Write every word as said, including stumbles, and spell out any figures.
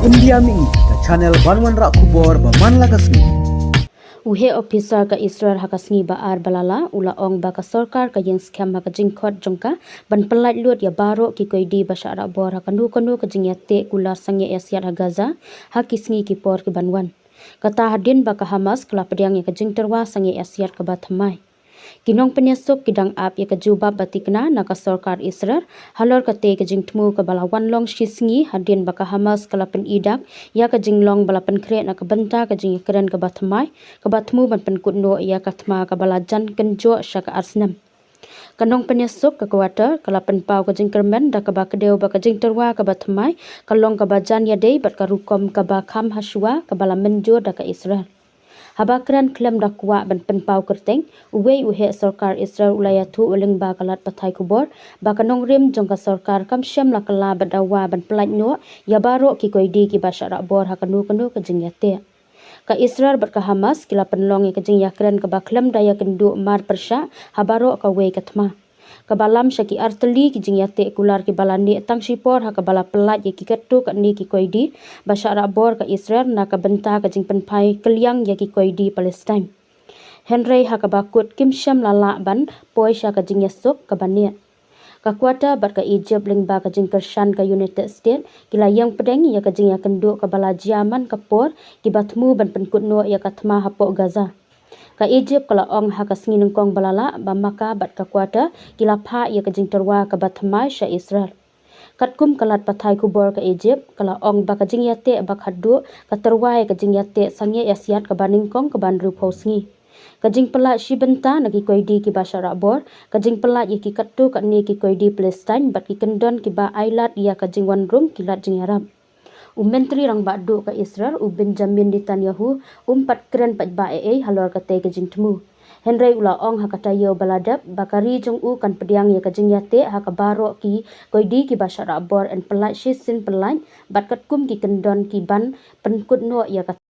India Mihi, ka channel ban wanrah khubor ba man la ka sngi. U heh ophisar ka Israel ha ka sngi ba ar ba la lah u la ong ba ka sorkar ka ïeng skhem ha ka jingkhot jong ka ban pyllait lut ïa baroh ki koidi ba shah rah bor ha kano kano ka jingïateh kular sangeh ïasiat ha Gaza ha ki sngi ki por ki ban wan. Kata hadien ba ka Hamas ka la pdiang ïa ka jingtyrwa sangeh ïasiat kaba thymmai. Ki nongpynïasuk ki dang ap ïa ka jubab ba thikna na ka sorkar Israel halor katei ka jingthmu kaba la wan long shi sngi hadien ba ka Hamas ka la pyni dak ïa ka jinglong ba la pynkhreh na ka bynta ka jingïakren kaba thymmai kaba thmu ban pynkut noh ïa ka thma kaba la jan kynjoh sha ka ar snem. Ka nongpynïasuk ka Qatar ka la pynpaw ka jingkyrmen da kaba kdew ba ka jingtyrwa kaba thymmai ka long kaba jan ïadei bad ka rukom kaba kham hashuwa kaba la mynjur da ka Israel. Haba kren khlem da kwah ban pynpaw kyrteng, uwei u heh sorkar Israel u la ïathuh lyngba ka lad pathai khubor ba ka nongrim jong ka sorkar kam shym la kylla bad dawa ban pyllait noh ïa baroh ki koidi kiba shah rah bor ha kano kano ka jingïateh. Ka Israel bad ka Hamas ki la pynlong ïa ka jingïakren kaba khlem da ïakynduh mar pyrshah ha baroh kawei ka thma. Kaba lam sha ki artylli ki jingïateh kular kiba la neh tang shipor ha kaba la pyllait ïa ki katto katne ki koidi ba shah rah bor ka Israel na ka bynta ka jingpynphai kylliang ïa ki koidi Palestine. Hynrei ha kaba kut kim shym la lah ban poi sha ka jingïasuk kaba neh. Ka Qatar bad ka Egypt lyngba ka jingkyrshan ka United States ki la ïeng pdeng ïa ka jingïakynduh kaba la jia man ka por kiba thmu ban pynkut noh ïa ka thma hapoh Gaza. Ka Egypt ka la ong ha ka sngi nyngkong ba la lah ba Makkah bad ka Qatar ki la phah ïa ka jingtyrwa kaba thymmai sha Israel. Katkum ka lad pathai khubor ka Egypt ka la ong ba ka jingïateh ba khatduh ka tyrwa ïa ka jingïateh sangeh ïasiat kaba nyngkong kaba hynriewphew sngi. Ka jingpyllait shi bynta na ki koidi kiba shah rah bor, ka jingpyllait ïa ki katto katne ki koidi Palestine bad ki kyndon kiba ailad ïa ka jingwan rung ki lad jingïarap. U Myntri Rangbah Duh ka Israel u Benjamin Netanyahu um pat kren paidbah ei ei halor katei ka jingthmu. Hynrei u la ong ha ka taïew ba la dep ba ka ri jong u kan pdiang ïa ka jingïateh ha ka baroh ki koidi kiba shah rah bor yn pyllait shisien pyllait bad katkum ki kyndon ki ban pynkut noh ïa ka